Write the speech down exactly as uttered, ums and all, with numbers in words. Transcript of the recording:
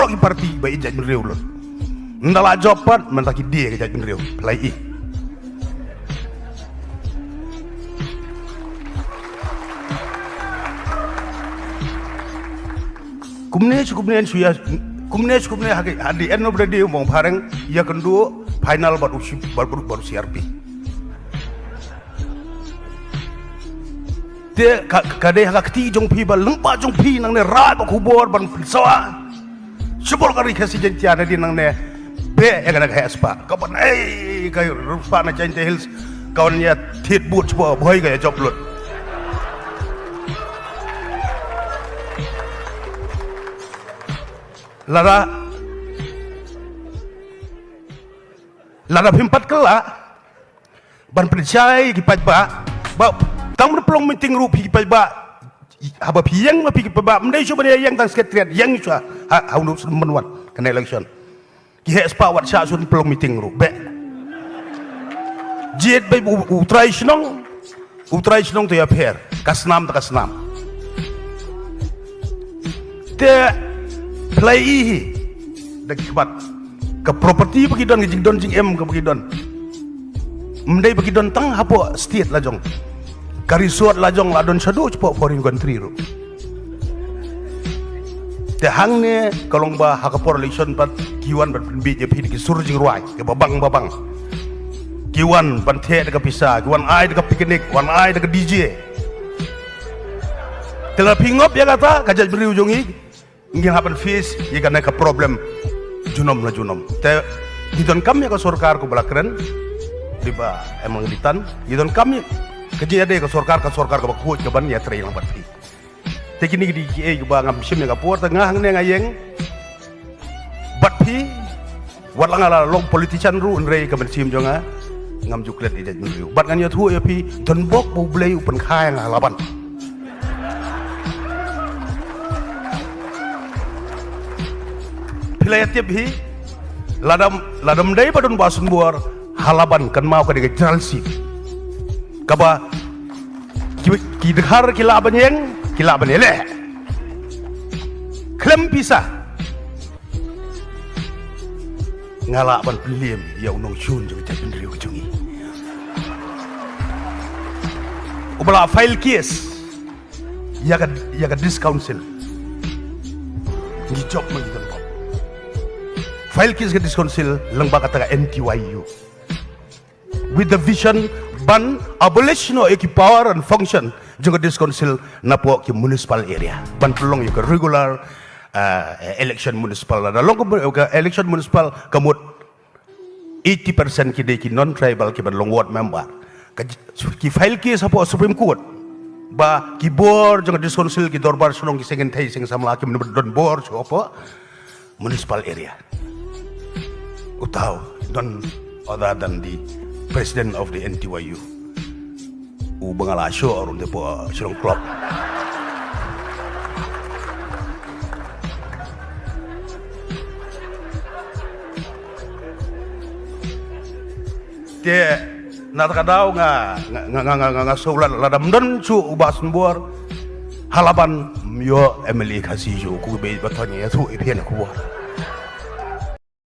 ki party ba ïeit jaitbynriew lut. Ynda la jop pat mynta ki die ka jaitbynriew. Phi la ïohi. Kumne shu kumne shu ïa, kumne shu kumne ha ki, at the end of the day u Maung Phareng ïakynduh final bad u Shim, bad, bad, bad u C R P. Te ka, ka dei ha ka kti jong phi ba lyngba jong phi nangne rai ba khubor ban pynsawa. Shibor ka ri Khasi Jaiñtia na di nangne. Be ïa kane ka heh spah. Ka ban ei ka rupa na Jaintia Hills. Ka wan ïa thied but shibor bhoi ka ïa jop lut. Lada, lada phim pat kylla ban pynshai ki paidbah, ba tang ban pynlong meeting ruh phi ki paidbah, haba phi ïeng ma phi ki paidbah, ym dei shuh ban ïeng tang secretariat, ïeng shuh ha, ha u Nongsynmen wat kane election. Ki heh spah wat shah shuh pynlong meeting ruh, beh. Jied beit u, u trai shnong, u trai shnong te ïapher, ka snam te ka snam. Te phi la ïohi hi da ki khmat ka property ba ki don, ka jingdon jingem kaba ki don. Ym dei ba ki don tang hapoh state la jong. Ka resort la jong la don shaduh shapoh foreign country ruh. Te hangne ka long ba ha ka por election pat ki wan ban pynbiej ïa phi da ki sur jingrwai, ki babang babang. Ki wan ban theh da ka pisa, ki wan ai da ka picnic, wan ai da ka D J. Te la phi ngop ïa kata, ka jaitbynriew jong ngi, ngin hap ban face ïa kane ka problem junom la junom. Te ngi donkam ïa ka sorkar kaba la kren, dei ba em lang di tan, ngi donkam ïa ka jingïadei ka sorkar, ka sorkar kaba khuid ka ban ïatrei lang bad phi. Te kine ki dei kiei kiba ngam shim ïa ka por, te nga hangne nga ïeng bad phi. Wat la nga la long politician ruh, hynrei ka mynsiem jong nga ngam ju klet ïa jaitbynriew. Bad ngan ïathuh ïa phi, don bok ba U Blei u pynkha ïa nga ha Laban. Phi la ïatip hi, lada, lada ym dei ba don Bah Sunbor, ha Laban kynmaw ka dei ka general seat kaba ki, ki dkhar ki lah ban ïeng, ki lah ban ïaleh. Khlem pisa. Nga lah ban pynliem ïa u nongshun jong ka jaitbynriew jong ngi uba la file case ïa ka, ïa ka District Council. Ngi jop ma ngi don bok. File case ka District Council lyngba kata ka N T Y U. With the vision ban abolish noh ïa ki power and function jong ka District Council napoh ki municipal area, ban pynlong ïa ka regular, uh, election municipal. Lada long ka, ka election municipal, ka mut eighty percent ki dei ki non tribal ki ban long ward member. Ka, ki file case hapoh Supreme Court ba ki bor jong ka District Council, ki dorbar shnong, ki seng kynthei seng samla kim don bor shuh hapoh municipal area. Uta u none other than the president of the N T Y U, u ba nga la shoh ruh te hapoh Shillong Club. Te na kata ka daw nga, nga, nga, nga, nga, nga sngewlad, lada ym don shuh u Bah Sunbor ha Laban, ym ïoh M L A Khasi shuh, kaba ïeit ba thoh ïathuh ïa phi na khubor.